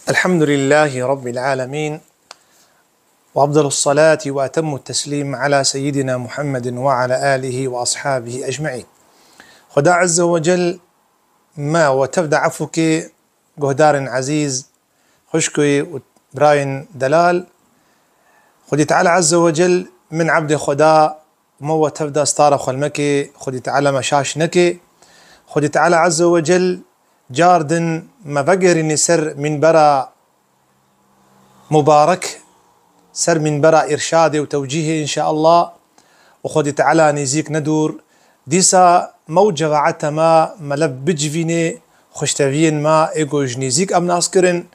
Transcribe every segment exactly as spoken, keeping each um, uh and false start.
الحمد لله رب العالمين، وأفضل الصلاة وأتم التسليم على سيدنا محمد وعلى آله وأصحابه أجمعين. Xweda Azze ve Cel me we tev de efû ke, guhdarên ezîz, xwişkê û birayên delal. Xwedî Teala Azze ve Cel min ebdê Xweda me we tev de stara xwe neke, Xwedî Teala me şaş neke. Xwedî Teala Azze ve Cel car din me vegerîne ser mînbera mubarek, ser mînbera îrşadê û tewcîhê înşeallah. Û Xwedî Teala nêzîk ne dûr. Dîsa me û cemaeta me, me lev bicivîne, xweşteviyên me ê ku ji nêzîk em nas kirin.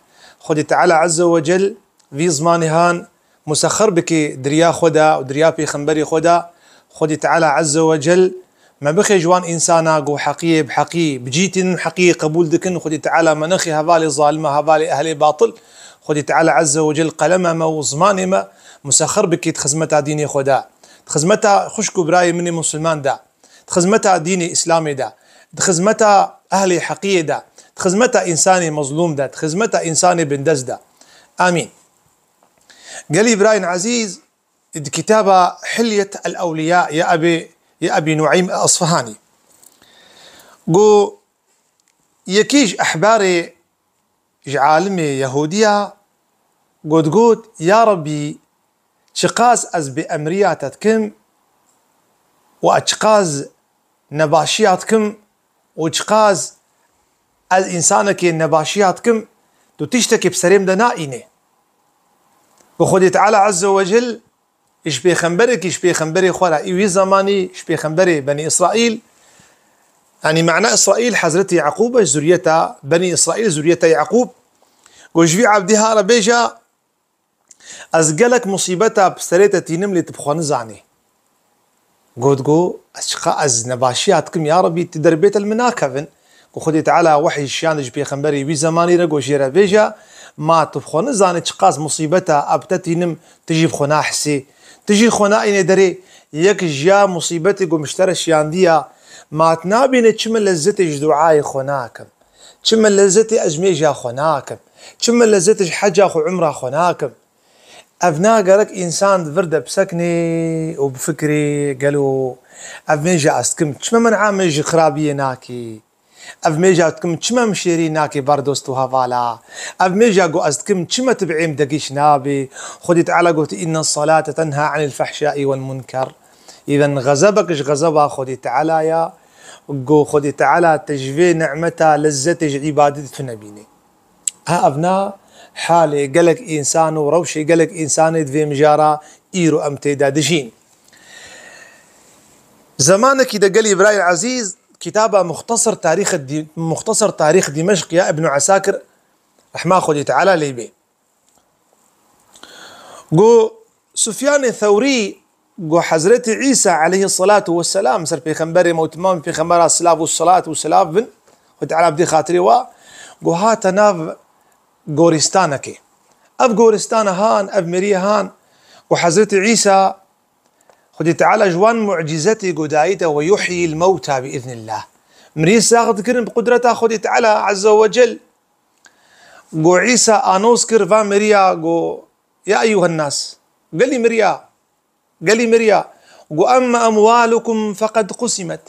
Xwedî Teala Azze ve Cel vî zimanê han musexer bike di riya xwe de û di riya pêxemberê xwe de. Xwedî Teala Azze ve Cel me bixe ji wan însana ku heqiyê bi heqî bi cî tînin, heqiyê qebûl dikin. Xwedî Teala me nexe hevalê zalima, hevalê ehlê batil. Xwedî Teala Azze ve Cel qelema me û zimanê me musexer bike di xizmeta dînê xwe de, di xizmeta xwişk û birayê min ê musulman de, di xizmeta dînê Îslamê de, di xizmeta ehlê heqiyê de, di xizmeta însanê mezlûm de, di xizmeta însanê bindest de. Amîn. Gelî birayên ezîz, di kitaba Hilyet el-Ewliya ya Ebî, ya Ebî Nueym Esfahanî, got, yekî ji ehbarê, ji alimê Yehûdiya, got, got, Ya Rebî, çiqas ez bêemriya te dikim û ez çiqas nebaşiya dikim û çiqas ez însanekê nebaşiya dikim, tu tiştekê bi serê min de naînê. Bi Xwedê Teala Azze ve Cel ji pêxemberekî, ji pêxemberê xwe re, î wî zemanî ji pêxemberê Benî Îsraîl, yanî mana Îsraîl Hezretî Yeqûb e, ji zuriyeta Benî Îsraîl, zuriyeta Yeqûb, got, ji vî ebdî ha re bêje, ez gelek musîbeta bi serê te tînim, lê tu bi xwe nizanî. Got, got, ez çiqa ez nebaşiya dikim, ya Rebî, tu derbê te li min nakevin. Got, Xwedê Teala wehî şiyandî ji pêxemberê wî zemanî re, got, jê re bêje, ma tu bi xwe nizanî çiqas musîbeta ez bi te tînim, tu jî bi xwe nahisî. Tu jî xwe naînê derê, yek ji ya musîbetê, got, min ji te re şiyandiya, ma tu nabînê çi min lezzetê ji duayê xwe nakim. Çi min lezzetê ez ji mêja xwe nakim. Çi min lezzetê ji heca xwe, umra xwe nakim. Evna gerek însan di vir de biseknê û bifikirê, gelo ev mêja ez dikim, çima min amê ji xirabiyê nakî? Ev mêja dikim, çima min şêrî nakê ber dost û hevala? Ev mêja ku ez dikim, çima tu bi êm degîş nabê? Xwedî Teala got, inne salate tenha anil fehşai wel munker. Îden xezebek ji xezeba Xwedî Teala ya, ku Xwedî Teala te ji vê nimeta lezzetê ji îbadetê tu nebînê. Ha, evna halê gelek însan û rewşê gelek însanê di vê mijara îro em tê de dijîn. Zemanekî de gelî birayê ezîz, kitaba Muxtasar Tarîx Dî-, Muxtasar Tarîx Dîmeşq ya Ibn Esakir, rehma Xwedî Teala lê bê, got, Sufyanê Thewrî got, Hezretî Îsa aleyhisselatu vesselam, ser pêxemberê me û timamê pêxembera silav û selat û selav bin, Xwedî Teala bidê xatirê wa, got, hate nav gorîstanekê. Ev gorîstana han, ev miriye han, got, Hezretî Îsa, Xwedî Teala ji wan mucîzetê got dayî te, ve yuhyîl mewta bi îznillah. Mirî sax dikirin bi qudreta Xwedî Teala Azze ve Cel. Got, Îsa anos kir va miriya, got, ya eyyuhen nas, gelî miriya, gelî miriya. Got, emme emwalukum feqed qusimet.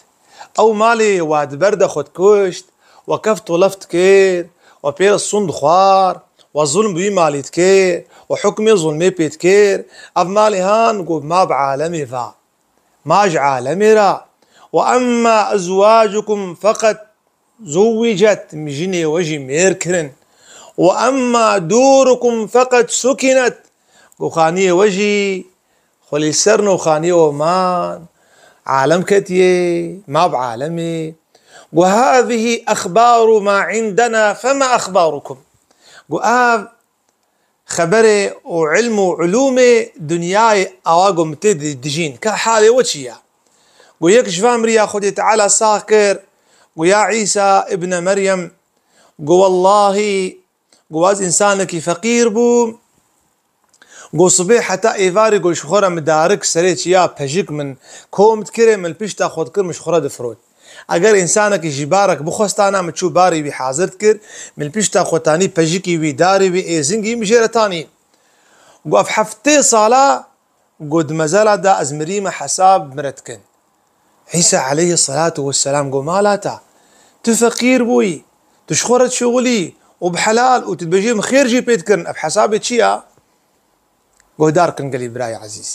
Ew malê we di ber de xwe dikuşt, we keft û left dikir, we pê re sûnd dixwar, we zulm bi wî malî dikir, we hukmê zulmê pê dikir. Ev malê han, got, ma bi alemê va. Ma ji alemê re. Ve emma ezwacukum feqed zuwicet, jinê we jî mêr kirin. Ve emma dûrukum feqed sukinet. Got, xaniyê we jî xwe lî ser no, xaniyê we man. Alem ketiye, ma bi alemê. Got, hâzihî exbaru ma indena fema exbarukum. Got, ev xeberê û ilm û ulûmê dinyayê awa ku min tê di-, dijîn, ka halê we çi ye? Got, yek ji van miriya Xwedê Teala sax kir, got, ya Îsa ibne Meryem, got, wellahî, got, ez însanekî feqîr bûm, got, sibê heta êvarê, got, ji xwe re midarik serê çiya pejik min kom dikirê, min li pişta xwe dikir, min ji xwe re difirot. Eger însanekî ji barek bixwestana, min çû barê wî hazir dikir, min li pişta xwe tanî pejikî wî, darê wî, êzingî min jê re tanî. Got, ev heftê sala, got, di mezela de ez mirîme, hesab min re dikin. Îsa aleyhisselatu vesselam got, mala te, tu feqîr bûyî, tu ji xwe re dişuxulî û bi helal û tu dibêjî min xêr jî pê dikirin, ev hesabê çi ya? Guhdar kin gelî birayê ezîz.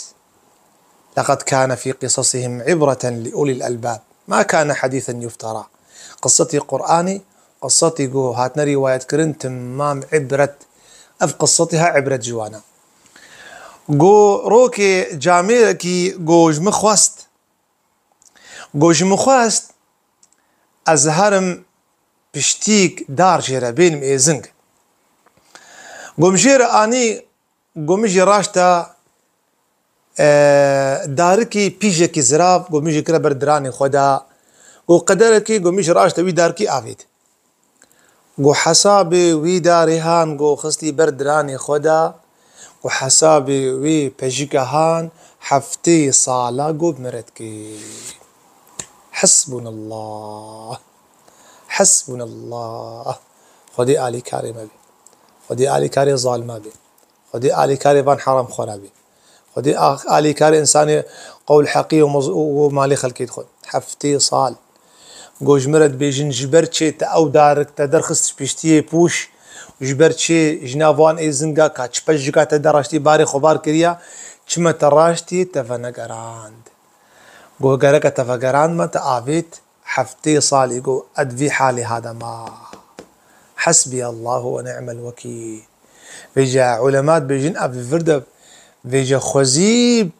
لقد كان في قصصهم عبرة لأولي الألباب. ما كان حديثا يفترى. Qisetî Qur'anê, qisetî ku hatine rîwayetkirin, timam ibret. Ev qisetî ha ibret ji wan e. Ku rokê camêrekî ku ji min xwest, ku ji min xwest ez herim piştîk dar jê re bênim êzing. Ku min jê re anî, ku min jî raşta, e, darikî pîjekî zirav, ku min jî kire ber diranê xwe de, ku qederekî, ku min jî raşta wî darkî avêt. Ku hesabê wî darê han, ku xistî ber diranê xwe de, ku hesabê wî pejike han, heftê sala ku bi min re dikê. Hesbunallah. Hesbunallah. Xwedê alîkarê me be. Xwedê alîkarê zalima be. Xwedê alîkarê van heramxwara be. Xwedê a-, alîkarê însanê qewl heqî û moz-, û, û malê xelkê dixwe. Heftê sal. Ku ji min re dibêjin, ji ber çê te ew darik te derxist ji piştiyê pûş, ji ber çê ji nav wan êzinga ka çi pejika te de raştî barê xwe bar kiriya, çima te raştî te venegerand? Ku gereke te vegerandme, te avêt, heftê salî ku ez di vî halê ha de ma. Hasbiyallah ve ni'mel wekîl. Vêca ulema dibêjin, ev li vir de vêca xwezî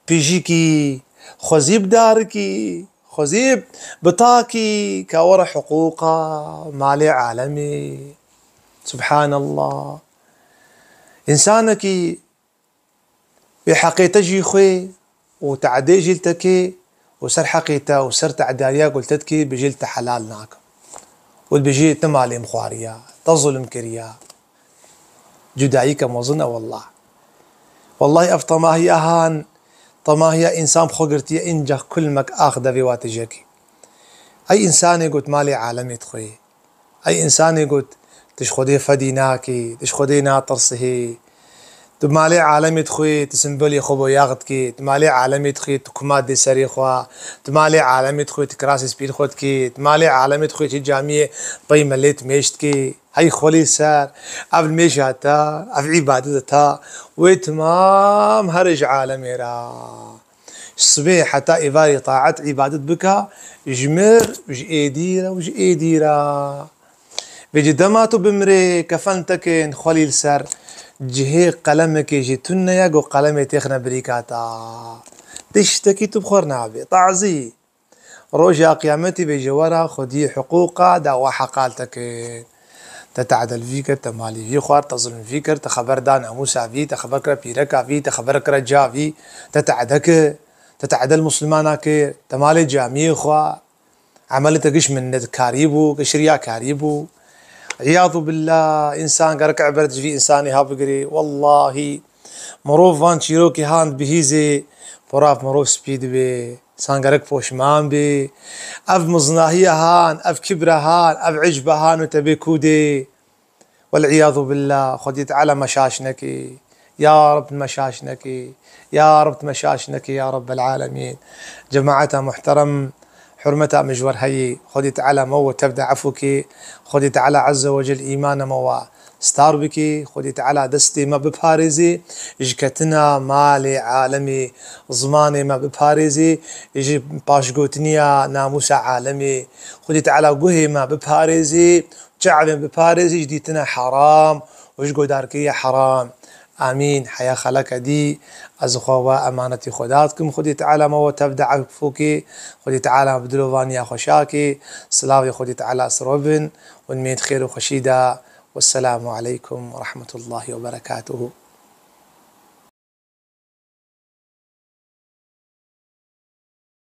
pijikî, xwezî bi darikî, xwezî bi takî ka were hiqûqa malê alemê. Subhanallah. Însanekî bê heqê te jî xwê û te'dê jî li te kê û ser heqê te û ser te'dariya ku li te dikê, bêjê li te helal nakim. Û dibêjê te malê min xwariya, te zulm kiriya. Cudayîke mezin e wallah. Wallahî ev temahiya han, temahiya însan bi xwe girtiye, înca kulmek ax devê wa tijekê. Ey însanê got malê alemê dixwê. Ey însanê got, tu ji Xwedê fedî nakî, tu ji Xwedê natirsihî. Tu malê alemê dixwî, tu simbolê xwe boyax dikî, tu malê alemê dixwî, tu kuma dê serê xwe, tu malê alemê dixwî, tu kirasê spî li xwe dikî, tu malê alemê dixwî, tu camiyê pey melê tu mêş dikî. Hey xwelî ser, ev nimêja te, ev îbadeta te, wê timam herê ji alemê re. Ji sibê heta êvarê taet îbadet bike, ji mir û ji êdî re û ji êdî re. Vêcî dema tu bimirê, kefen te kên xwelî li ser, cihê qelemekê jî tune ye, ku qelemê têxine birîka te. Tiştekî tu bi xwe re nabe. Tazî. Roja qiyametî vêcî were xwediyê hiqûqa dawa heqal te kên. Te te'de li vî kir, te malî vî xwar, te zulm vî kir, te xeber da namûsa vî, te xeber kire pîreka vî, te xeber kire ca vî, te te'de kir, te te'de li muslimana kir, te malê camiyê xwe, emelê te giş minnetkarî bû, giş riyakarî bû. Îyadu billah, însan gerek ibret ji vî însanê ha bigirê. Wallahî, mirov van çîrokê han dibihîzê, pora mirov spî dibe. Însan gerek poşman bê. Ev mizinahiya han, ev kibra han, ev icba han û te bê kûdê. Wel îyadu billah, Xwedî Teala me şaş nekê. Ya Reb me şaş nekê. Ya Reb me şaş nekê, ya Rebbel alemîn. Cemaeta muhterem, hurmeta me ji we re heye. Xwedî Teala me û we tev de efû kê. Xwedî Teala Azze ve Cel îmana me we star bikê, Xwedê Teala destê me biparêzê ji ketina malê alemê, zimanê me biparêzê ji paşgotiniya namûsa alemê, Xwedê Teala guhê me biparêzê, çavê me biparêzê ji dîtina heram û ji guhdarkiriya heram. Amîn. Heya xeleke dî ez xwe we emanetî Xweda dikim. Xwedê Teala me we tev de efû kê. Xwedê Teala bi dilovaniya xwe şa kê. Silavê Xwedê Teala ser we bin. Hûn mêd xêr û xweşî de. والسلام عليكم ورحمة الله وبركاته.